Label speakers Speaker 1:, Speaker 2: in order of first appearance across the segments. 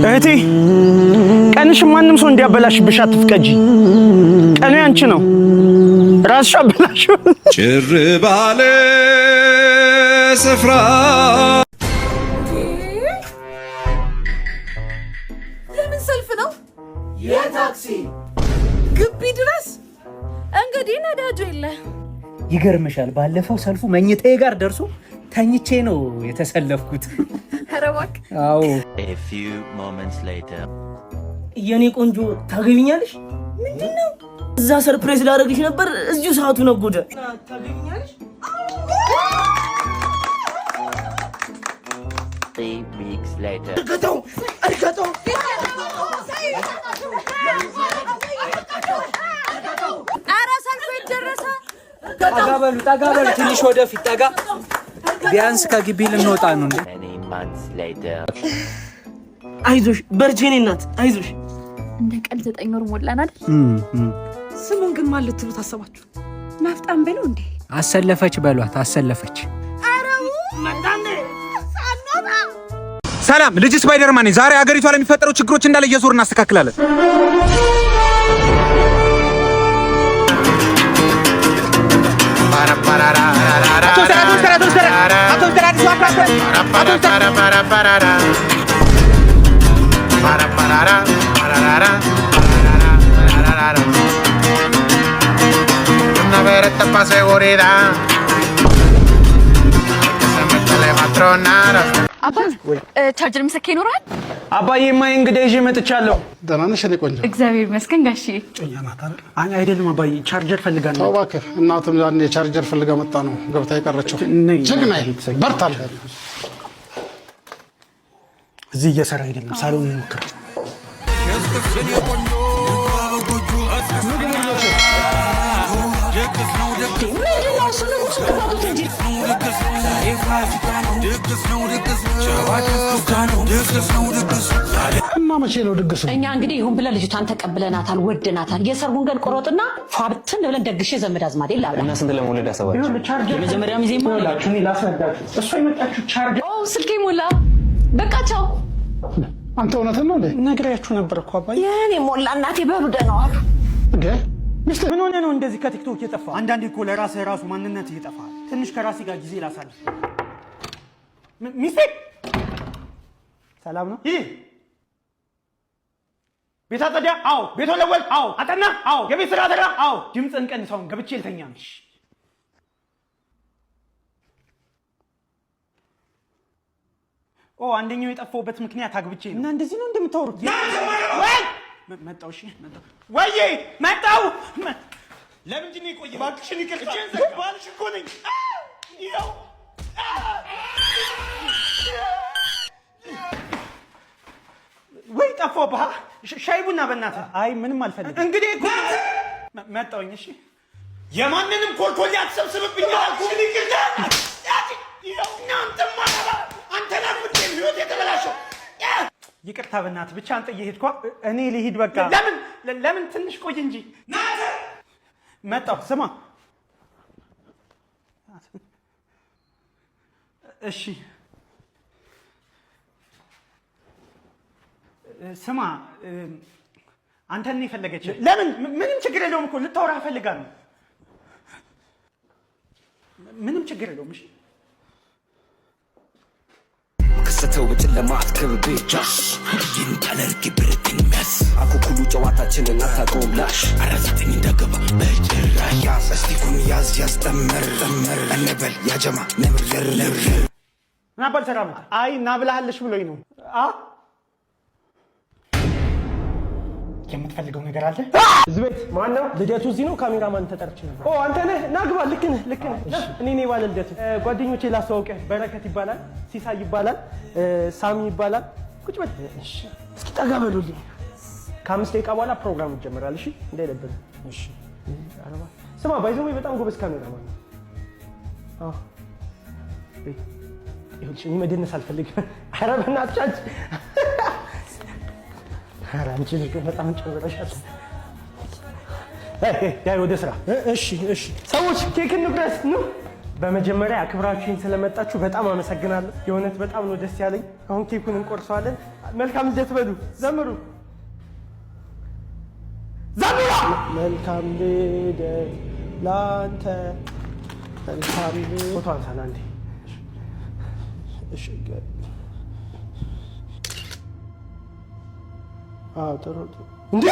Speaker 1: እህቴ፣ ቀንሽ ማንም ሰው እንዲያበላሽብሽ አትፍቀጂ። ቀኑ ያንቺ ነው። ራስሽ አበላሽው።
Speaker 2: ጭር ባለ ስፍራ።
Speaker 3: የምን ሰልፍ ነው? የታክሲ ግቢ ድረስ እንግዲህ ነዳጁ የለ።
Speaker 4: ይገርምሻል፣ ባለፈው ሰልፉ መኝታዬ ጋር ደርሶ ተኝቼ ነው የተሰለፍኩት።
Speaker 3: ኧረ እባክህ።
Speaker 4: አዎ።
Speaker 5: A few moments later.
Speaker 6: የኔ ቆንጆ፣ ታገቢኛለሽ? ምንድን ነው? እዛ surprise ላደርግሽ ነበር፣ እዚሁ ሰዓቱ ነጎደ። ታገቢኛለሽ?
Speaker 5: 3 weeks later.
Speaker 6: እርገጠው፣ እርገጠው።
Speaker 3: ኧረ ሰልፉ የት ደረሰ?
Speaker 4: ጠጋ በሉ፣ ጠጋ በሉ፣ ትንሽ ወደፊት ጠጋ። ቢያንስ ከግቢ ልንወጣ ነው እንዴ?
Speaker 5: Many months later.
Speaker 6: አይዞሽ፣ በርቺ የኔ እናት፣ አይዞሽ።
Speaker 7: እንደ ቀልድ 9 ወር ሞላን አይደል?
Speaker 3: ስሙን ግን ማን ልትሉ ታሰባችሁ?
Speaker 8: ናፍጣም በለው እንዴ?
Speaker 4: አሰለፈች በሏት፣ አሰለፈች።
Speaker 9: ሰላም፣ ልጅ ስፓይደርማን ነኝ። ዛሬ ሀገሪቷ ላይ የሚፈጠሩ ችግሮች እንዳለ እየዞርን እናስተካክላለን።
Speaker 2: Una beretta pa' seguridad. Que se mete le va a tronar hasta
Speaker 7: አባት፣ ቻርጀር የሚሰካ ይኖራል?
Speaker 1: አባዬ፣ ማይ እንግዳ ይዤ መጥቻለሁ።
Speaker 10: ደህና ነሽ የኔ ቆንጆ?
Speaker 7: እግዚአብሔር ይመስገን ጋሽዬ።
Speaker 1: አይ አይደለም አባዬ፣ ቻርጀር ፈልጋ ነው።
Speaker 10: ተው እባክህ፣ እናትም ያኔ ቻርጀር ፈልጋ መጣ ነው ገብታ የቀረችው። ጀግናዬ፣ በርታል።
Speaker 1: እዚህ እየሰራ አይደለም፣ ሳሎን እንሞክር።
Speaker 10: እና መቼ ነው ድግሱ?
Speaker 8: እኛ እንግዲህ ይሁን ብለን ልጅቷን ተቀብለናታል፣ ወደናታል። የሰርጉን ቀን ቆረጥና ፏብትን ብለን ደግሼ ዘመድ አዝማዴ ላብላ።
Speaker 11: እና ስንት ለመውለድ አሰባችሁ?
Speaker 6: የመጀመሪያ ሚዜማ።
Speaker 1: ይኸውላችሁ፣ እኔ ላስረዳችሁ። እሷ የመጣችሁ ቻርጀር
Speaker 7: ኦ፣ ስልኬ ሞላ። በቃ ቻው።
Speaker 10: አንተ እውነትን ነው እንዴ?
Speaker 1: ነግሬያችሁ ነበር እኮ አባዬ።
Speaker 8: የኔ ሞላ፣ እናቴ በሉ ደህና ዋሉ።
Speaker 10: እንዴ ሚስት
Speaker 1: ምን ሆነ ነው እንደዚህ ከቲክቶክ የጠፋ? አንዳንዴ እኮ ለራስህ ራሱ ማንነት ይጠፋል። ትንሽ ከራሴ ጋር ጊዜ ላሳልፍ። ሚስቴ፣ ሰላም ነው? ይህ ቤት አጸዳ? አዎ። ቤት ወለወል? አዎ። አጠና? አዎ። የቤት ስራ ሰራ? አዎ። ድምፅን ቀንሰውን ገብቼ ልተኛ ነው። እሺ። ኦ፣ አንደኛው የጠፋሁበት ምክንያት አግብቼ ነው። እና እንደዚህ ነው እንደምታወሩት? ወይ መጣሁ። እሺ መጣሁ። ወይዬ መጣሁ። ለምንድን ነው የቆየው? እባክሽን ይቅርታ። ባልሽ እኮ ነኝ። ይኸው። ወይ ጠፋሁብህ። ሻይ ቡና በእናትህ። አይ ምንም አልፈልግም። እንግዲህ እኮ መጣሁኝ። እሺ የማንንም ኮልኮሌ አትሰብስብብኝ አላልኩም? ይቅርታ። እናንተማ አንተን አግብቼ ህይወት የተበላሸው። ይቅርታ በእናትህ፣ ብቻ አንተ እየሄድኳ እኔ ልሂድ በቃ። ለምን ለምን ትንሽ ቆይ እንጂ። መጣሁ። ስማ፣ እሺ ስማ፣ አንተን ነው የፈለገች። ለምን? ምንም ችግር የለውም እኮ፣ ልታወራህ ፈልጋ ነው። ምንም ችግር የለውም። እሺ።
Speaker 12: ከሰተው በጨለማ አትከብቤ ጃሽ ይንታለርግ ብርትን የሚያስ አኩኩሉ ጨዋታችንን አታውቀውም ላሽ 49 እንዳገባ በጭራሽ ያዝ እስቲኩን ያዝ ያዝ ጠመር ጠመር እንበል ያጀማ ነብር ነብር።
Speaker 1: ምን አባል ሰራ? አይ ና ብላሃለሽ ብሎኝ ነው። አ የምትፈልገው ነገር አለ?
Speaker 6: እዚህ ቤት ማን ነው? ልደቱ እዚህ ነው። ካሜራማን ተጠርቼ ነበር። ኦ፣ አንተ ነህ? ና ግባ። ልክ ነህ፣ ልክ ነህ። ና፣ እኔ ነኝ ባለ ልደቱ። ጓደኞቼ ላስተዋውቅህ። በረከት ይባላል፣ ሲሳይ ይባላል፣ ሳሚ ይባላል። ቁጭ በል። እሺ፣ እስኪ ጠጋ በሉልኝ። ከ5 ደቂቃ በኋላ ፕሮግራሙ ይጀምራል። እሺ፣ እንዳይደብርህ። እሺ። ኧረ እባክህ። ስማ፣ by the way በጣም ጎበዝ ካሜራማን ነው። አዎ። ይኸውልሽ፣ እኔ መደነስ አልፈልግም። ኧረ በእናትሽ አንቺ፣ ኧረ አንቺ ልጅ በጣም ጨምረሻል። ያይ ወደ ስራ። እሺ እሺ። ሰዎች ኬክ እንቁረስ ኑ። በመጀመሪያ አክብራችሁኝ ስለመጣችሁ በጣም አመሰግናለሁ። የእውነት በጣም ነው ደስ ያለኝ። አሁን ኬኩን እንቆርሰዋለን። መልካም ልደት በሉ፣ ዘምሩ፣ ዘምሩ። መልካም ልደት ላንተ፣ መልካም ፎቶ አንሳን አንዴ። እሺ፣ አዎ፣ ጥሩ ጥሩ። እንዴ፣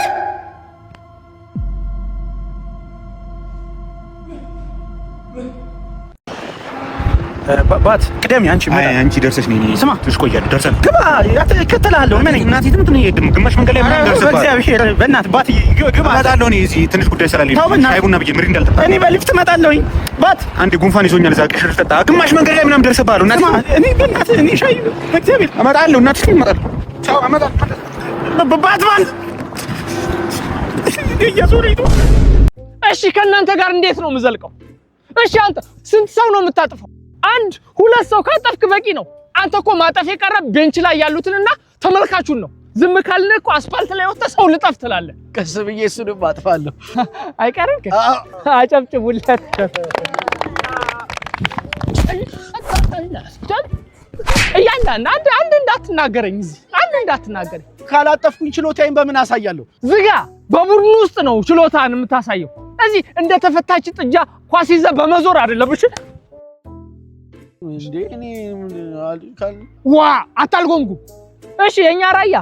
Speaker 6: ባት ቅደም፣ አንቺ።
Speaker 9: አንቺ ደርሰሽ ነኝ።
Speaker 1: ስማ፣
Speaker 9: ትንሽ ቆያለሁ። ደርሰን
Speaker 1: ግባ፣ እከተልሃለሁ። ምን
Speaker 9: እናቴ ትምት ነው፣ ግማሽ መንገድ ላይ ምናምን ደርሰህ
Speaker 1: በእግዚአብሔር በእናትህ ባት ግባ።
Speaker 9: እመጣለሁ። እኔ እዚህ ትንሽ ጉዳይ ስላለኝ
Speaker 1: ተው በእናትህ።
Speaker 9: ሻይ ቡና ብዬ ምሪ እንዳልጠጣ
Speaker 1: እኔ በሊፍት እመጣለሁኝ። ባት
Speaker 9: አንዴ ጉንፋን ይዞኛል። እዛ ቅሽር ልጠጣ ግማሽ መንገድ ላይ ምናምን ደርሰብሃለሁ። እናቴ
Speaker 1: ስማ፣ እኔ በእናትህ እኔ ሻይ በእግዚአብሔር
Speaker 9: እመጣለሁ። እናትሽ እመጣለሁ። ቻው፣ እመጣለሁ።
Speaker 1: ባትማን እየዞረኝ ነው።
Speaker 6: እሺ፣ ከእናንተ ጋር እንዴት ነው የምዘልቀው? እሺ፣ አንተ ስንት ሰው ነው የምታጥፈው? አንድ ሁለት ሰው ካጠፍክ በቂ ነው። አንተ እኮ ማጠፍ የቀረ bench ላይ ያሉትንና ተመልካቹን ነው። ዝም ካልን እኮ አስፋልት ላይ ወጥተህ ሰው ልጠፍ ትላለህ።
Speaker 4: ቀስ ብዬ እሱንም አጥፋለሁ።
Speaker 6: አይቀርም። አጨብጭቡለት። እያንዳንድ አንድ አንድ እንዳትናገረኝ፣ እዚህ አንድ እንዳትናገረኝ።
Speaker 1: ካላጠፍኩኝ ችሎታዬን በምን አሳያለሁ?
Speaker 6: ዝጋ። በቡድኑ ውስጥ ነው ችሎታን የምታሳየው። እዚህ እንደ ተፈታች ጥጃ ኳስ ይዘህ በመዞር አይደለም። እሺ።
Speaker 1: እንዴ፣ እኔ
Speaker 6: ዋ፣ አታልጎምጉ። እሺ፣ የኛ ራያ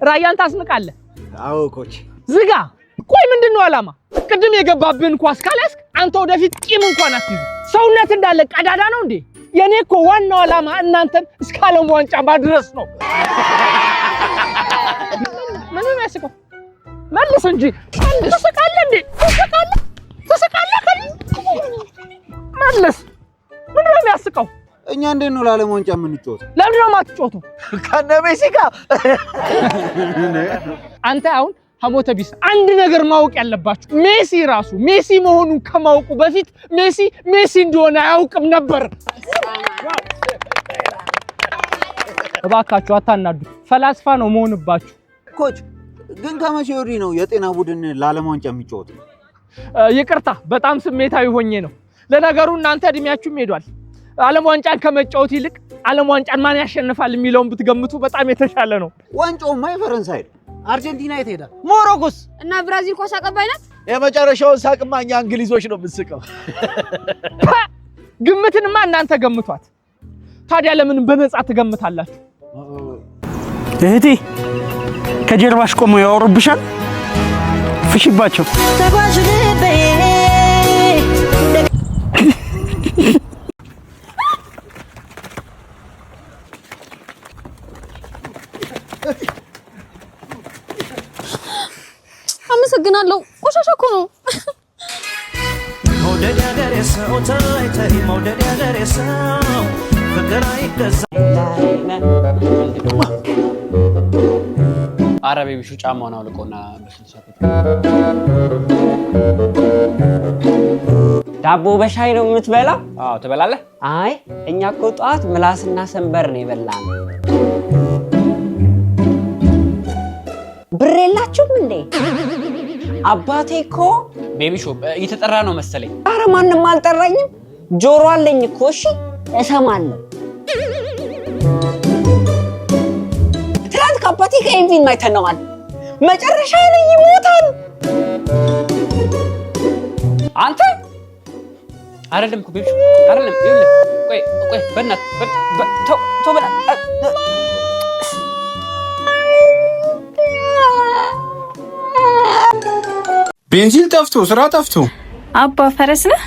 Speaker 6: ራያን ታስንቃለህ።
Speaker 4: አዎ coach።
Speaker 6: ዝጋ። ቆይ፣ ምንድን ነው ዓላማ? ቅድም የገባብህን ኳስ ካልያዝክ አንተ ወደፊት ቂም እንኳን አትይዝ። ሰውነት እንዳለ ቀዳዳ ነው እንዴ? የኔ እኮ ዋናው ዓላማ እናንተን እስከ ዓለም ዋንጫ ማድረስ ነው። ምን ነው ያስቀው? መልስ እንጂ መልስ። ትስቃለህ እንዴ? ትስቃለህ? ትስቃለህ? መልስ። ምንድን ነው የሚያስቀው?
Speaker 4: እኛ እንዴት ነው ለዓለም ዋንጫ የምንጫወተው?
Speaker 6: ለምንድን ነው የማትጫወተው?
Speaker 4: ከነ ሜሲ ጋር።
Speaker 6: አንተ አሁን ሐሞተ ቢስ፣ አንድ ነገር ማወቅ ያለባችሁ ሜሲ ራሱ ሜሲ መሆኑን ከማወቁ በፊት ሜሲ ሜሲ እንደሆነ አያውቅም ነበር። እባካችሁ አታናዱ። ፈላስፋ ነው መሆንባችሁ።
Speaker 4: Coach ግን ከመቼ ወዲህ ነው የጤና ቡድን ለዓለም ዋንጫ የሚጫወተው?
Speaker 6: ይቅርታ፣ በጣም ስሜታዊ ሆኜ ነው። ለነገሩ እናንተ እድሜያችሁም ሄዷል። ዓለም ዋንጫን ከመጫወት ይልቅ ዓለም ዋንጫን ማን ያሸንፋል የሚለውን ብትገምቱ በጣም የተሻለ ነው።
Speaker 4: ዋንጫውማ የፈረንሳይ ነው።
Speaker 1: አርጀንቲና የት ሄዳ? ሞሮኮስ።
Speaker 7: እና ብራዚል ኳስ አቀባይ ናት።
Speaker 1: የመጨረሻውን ሳቅማ እኛ እንግሊዞች ነው የምንስቀው።
Speaker 6: ግምትንማ እናንተ ገምቷት። ታዲያ ለምን በነፃ ትገምታላችሁ?
Speaker 1: እህቴ፣ ከጀርባሽ ቆመው ያወሩብሻል። ፍሽባቸው።
Speaker 3: ተጓዥ ልቤ።
Speaker 7: አመሰግናለሁ። ቆሻሻ እኮ ነው።
Speaker 12: መውደድ ያገሬ ሰው፣ ተይ ተይ፣ መውደድ ያገሬ ሰው፣ ፍቅር አይገዛ።
Speaker 11: አረ ቤቢሹ፣ ጫማውን አውልቆና በስልሳ።
Speaker 13: ዳቦ በሻይ ነው የምትበላው?
Speaker 11: አዎ፣ ትበላለህ?
Speaker 13: አይ፣ እኛ እኮ ጠዋት ምላስና ሰንበር ነው የበላነው። ብር የላችሁም እንዴ? አባቴ እኮ
Speaker 11: ቤቢሾ፣ እየተጠራ ነው መሰለኝ።
Speaker 13: አረ ማንም አልጠራኝም። ጆሮ አለኝ እኮ፣ እሺ እሰማለሁ። ትናንት ከአባቴ ጋር ይሄን ፊልም አይተነዋል። መጨረሻ ላይ ይሞታል።
Speaker 11: አንተ አይደለም እኮ ቤቢሾ፣ አይደለም። ይኸውልህ፣ ቆይ ቆይ፣ በእናትህ ተው ተው፣ በእናትህ።
Speaker 9: ቤንዚን ጠፍቶ፣ ስራ ጠፍቶ።
Speaker 7: አባ፣ ፈረስ ነህ?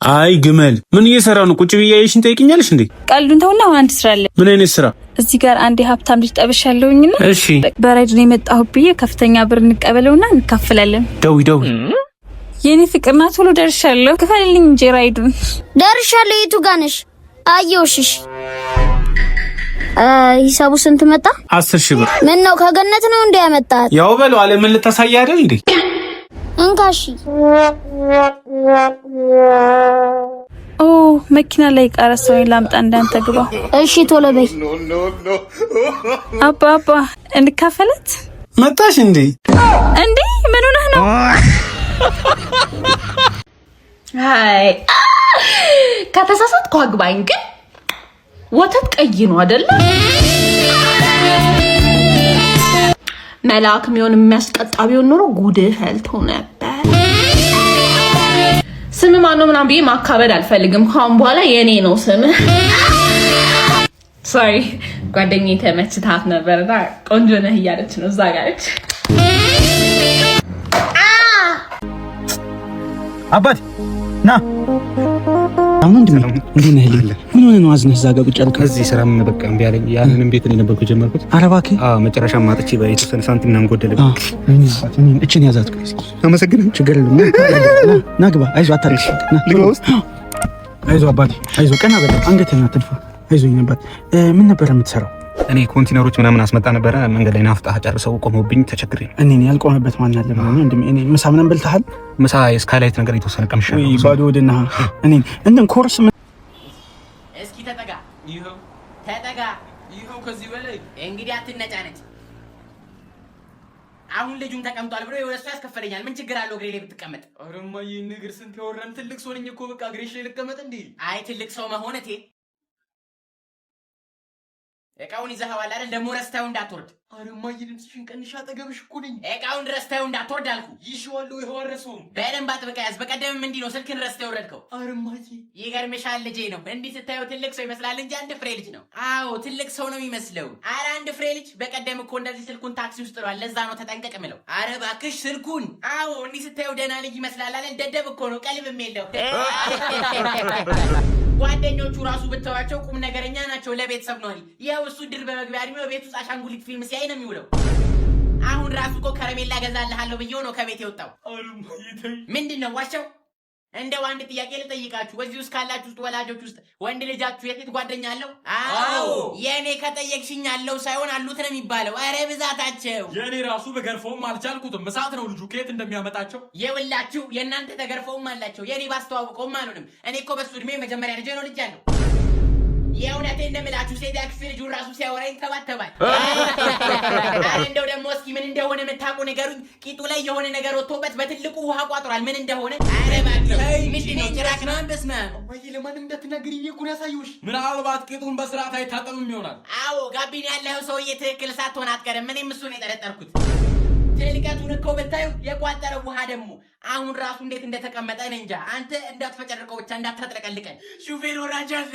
Speaker 9: አይ፣ ግመል። ምን እየሰራ ነው? ቁጭ ብዬ ያየሽን ጠይቅኛለሽ እንዴ?
Speaker 7: ቀልዱን ተውና አሁን አንድ ስራ አለ።
Speaker 9: ምን አይነት ስራ?
Speaker 7: እዚህ ጋር አንድ የሀብታም ልጅ ጠብሻለሁኝና በራይድ ነው የመጣሁ ብዬ ከፍተኛ ብር እንቀበለውና እንካፈላለን።
Speaker 9: ደዊ ደዊ።
Speaker 7: የኔ ፍቅር ና ቶሎ፣ ደርሻለሁ። ክፈልልኝ እንጂ ራይዱን።
Speaker 14: ደርሻለሁ። የቱ ጋር ነሽ? አየሁሽ። ሂሳቡ ስንት መጣ?
Speaker 9: 10,000 ብር።
Speaker 14: ምን ነው፣ ከገነት ነው እንዴ ያመጣት?
Speaker 9: ያው በለው፣ ዓለምን ልታሳይ አይደል እንዴ?
Speaker 14: እንካሺ።
Speaker 7: ኦ፣ መኪና ላይ ቀረ፣ ሰው ላምጣ፣ እንዳንተ ግባ።
Speaker 14: እሺ፣ ቶሎ በይ።
Speaker 7: አባ አባ፣ እንካፈለት።
Speaker 9: መጣሽ እንዴ?
Speaker 7: እንዴ፣ ምን ሆነህ ነው?
Speaker 15: Hi.
Speaker 3: ከተሳሳትኩ አግባኝ። ግን ወተት ቀይ ነው አይደለ? መልአክ የሚሆን የሚያስቀጣ ቢሆን ኖሮ ጉድ ፈልቶ ነበር። ስም ማነው ምናምን ብዬ ማካበድ አልፈልግም። ከአሁን በኋላ የኔ ነው ስም። Sorry፣ ጓደኛዬ ተመችታት ነበርና ቆንጆ ነህ እያለች ነው እዛ ጋር።
Speaker 1: አባት ና አሁን ወንድሜ እንዴት ነህ? ምን ሆነህ ነው አዝነህ እዛ ጋር ቁጭ ያልከው?
Speaker 9: እዚህ ስራም በቃ እምቢ አለኝ። ያንንም ቤት እኔ ነበርኩ የጀመርኩት።
Speaker 1: ኧረ እባክህ።
Speaker 9: አዎ፣ መጨረሻም አጥቼ የተወሰነ ሳንቲም ምናምን ጎደለብኝ።
Speaker 1: እችን ያዛት። ቆይ እስኪ።
Speaker 9: አመሰግናለሁ።
Speaker 1: ችግር የለም። ና ግባ። አይዞህ፣ አታልቅስ። ና
Speaker 9: ልግባ ውስጥ?
Speaker 1: አይዞህ አባቴ፣ አይዞህ። ቀና በል፣ አንገትህን አትድፋ። አይዞህ አባት። ምን ነበር የምትሰራው?
Speaker 9: እኔ ኮንቲነሮች ምናምን አስመጣ ነበረ። መንገድ ላይ ናፍጣ ጨርሰው ቆመውብኝ ተቸግሬ ነው።
Speaker 1: እኔን ያልቆመበት ማን አለ ብለህ ነው ወንድሜ? እኔ ምሳ ምናምን በልተሃል?
Speaker 9: ምሳ የስካይላይት ነገር የተወሰነ ቀምሻለሁ።
Speaker 1: ወይ ባዶ ወደና እኔ እንትን ኮርስ
Speaker 11: እስኪ ተጠጋ፣ ይኸው ተጠጋ፣ ይኸው ከዚህ በላይ እንግዲህ አትነጫነጭ። አሁን ልጁም ተቀምጧል ብሎ የሆነ ሰው ያስከፈለኛል። ምን ችግር አለው እግሬ ላይ ብትቀመጥ?
Speaker 6: ኧረ እማዬ እግር ስንት ያወራን። ትልቅ ሰው ነኝ እኮ፣ በቃ እግሬሽ ላይ ልቀመጥ እንዴ?
Speaker 11: አይ ትልቅ ሰው መሆን እቴ። እቃውን ይዘኸዋል አይደል? ደግሞ ረስተኸው እንዳትወርድ።
Speaker 6: ኧረ እማዬ ድምፅሽን ቀንሽ፣ አጠገብሽ እኮ ነኝ።
Speaker 11: እቃውን ረስተኸው እንዳትወርድ አልኩ።
Speaker 6: ይዤዋለሁ፣ ይኸው አልረሳውም።
Speaker 11: በደንብ አጥብቀህ ያዝ። በቀደምም እንዲህ ነው ስልክን ረስተህ የወረድከው።
Speaker 6: ኧረ እማዬ
Speaker 11: ይገርምሻል፣ ልጄ ነው። እንዲህ ስታየው ትልቅ ሰው ይመስላል እንጂ አንድ ፍሬ ልጅ ነው። አዎ ትልቅ ሰው ነው የሚመስለው። አረ አንድ ፍሬ ልጅ። በቀደም እኮ እንደዚህ ስልኩን ታክሲ ውስጥ ጥሏል። ለዛ ነው ተጠንቀቅ ምለው። አረ እባክሽ ስልኩን። አዎ እንዲህ ስታየው ደህና ልጅ ይመስላል አይደል? ደደብ እኮ ነው፣ ቀልብም የለው። ጓደኞቹ ራሱ ብተዋቸው ቁም ነገረኛ ናቸው፣ ለቤተሰብ ኗሪ። ይኸው እሱ ድር በመግቢያ እድሜው ቤት ውስጥ አሻንጉሊት ፊልም ሲያይ ነው የሚውለው። አሁን ራሱ እኮ ከረሜላ ገዛልሃለሁ ብዬው ነው ከቤት የወጣው።
Speaker 6: ኧረ እማዬ ተይ።
Speaker 11: ምንድን ነው ዋሻው? እንደው አንድ ጥያቄ ልጠይቃችሁ። በዚህ ውስጥ ካላችሁ ውስጥ ወላጆች ውስጥ ወንድ ልጃችሁ የሴት ጓደኛ አለው?
Speaker 6: አዎ።
Speaker 11: የእኔ ከጠየቅሽኝ አለው ሳይሆን አሉት ነው የሚባለው። ኧረ ብዛታቸው።
Speaker 6: የእኔ ራሱ በገርፈውም አልቻልኩትም። እሳት ነው ልጁ፣ ከየት እንደሚያመጣቸው።
Speaker 11: የውላችሁ የእናንተ ተገርፈውም አላቸው። የእኔ ባስተዋውቀውም አልሆንም። እኔ እኮ በሱ እድሜ መጀመሪያ ልጄ ነው ልጅ አለው። የእውነቴን እንደምላችሁ ሴት ያክስቴ ልጁን ራሱ ሲያወራ ይንተባተባል። ኧረ እንደው ደግሞ እስኪ ምን እንደሆነ የምታውቁ ንገሩኝ። ቂጡ ላይ የሆነ ነገር ወጥቶበት በትልቁ ውሃ ቋጥሯል። ምን እንደሆነ? ኧረ እባክህ ምንድን ነው? ጭራቅ ነው? በስመ አብ።
Speaker 6: እማዬ ለማንም እንዳትናገሪ እኮ ነው ያሳየሁሽ። ምናልባት ቂጡን በስርዓት አይታጠብም ይሆናል።
Speaker 11: አዎ ጋቢና ያለው ሰውዬ ትክክል ሳትሆን አትቀርም። እኔም እሱን የጠረጠርኩት። ትልቀቱን እኮ ብታዩ፣ የቋጠረው ውሃ ደግሞ አሁን ራሱ እንዴት እንደተቀመጠ እኔ እንጃ። አንተ እንዳትፈጨርቀው ብቻ፣ እንዳታጥለቀልቀን። ሹፌር ወራጅ አለ።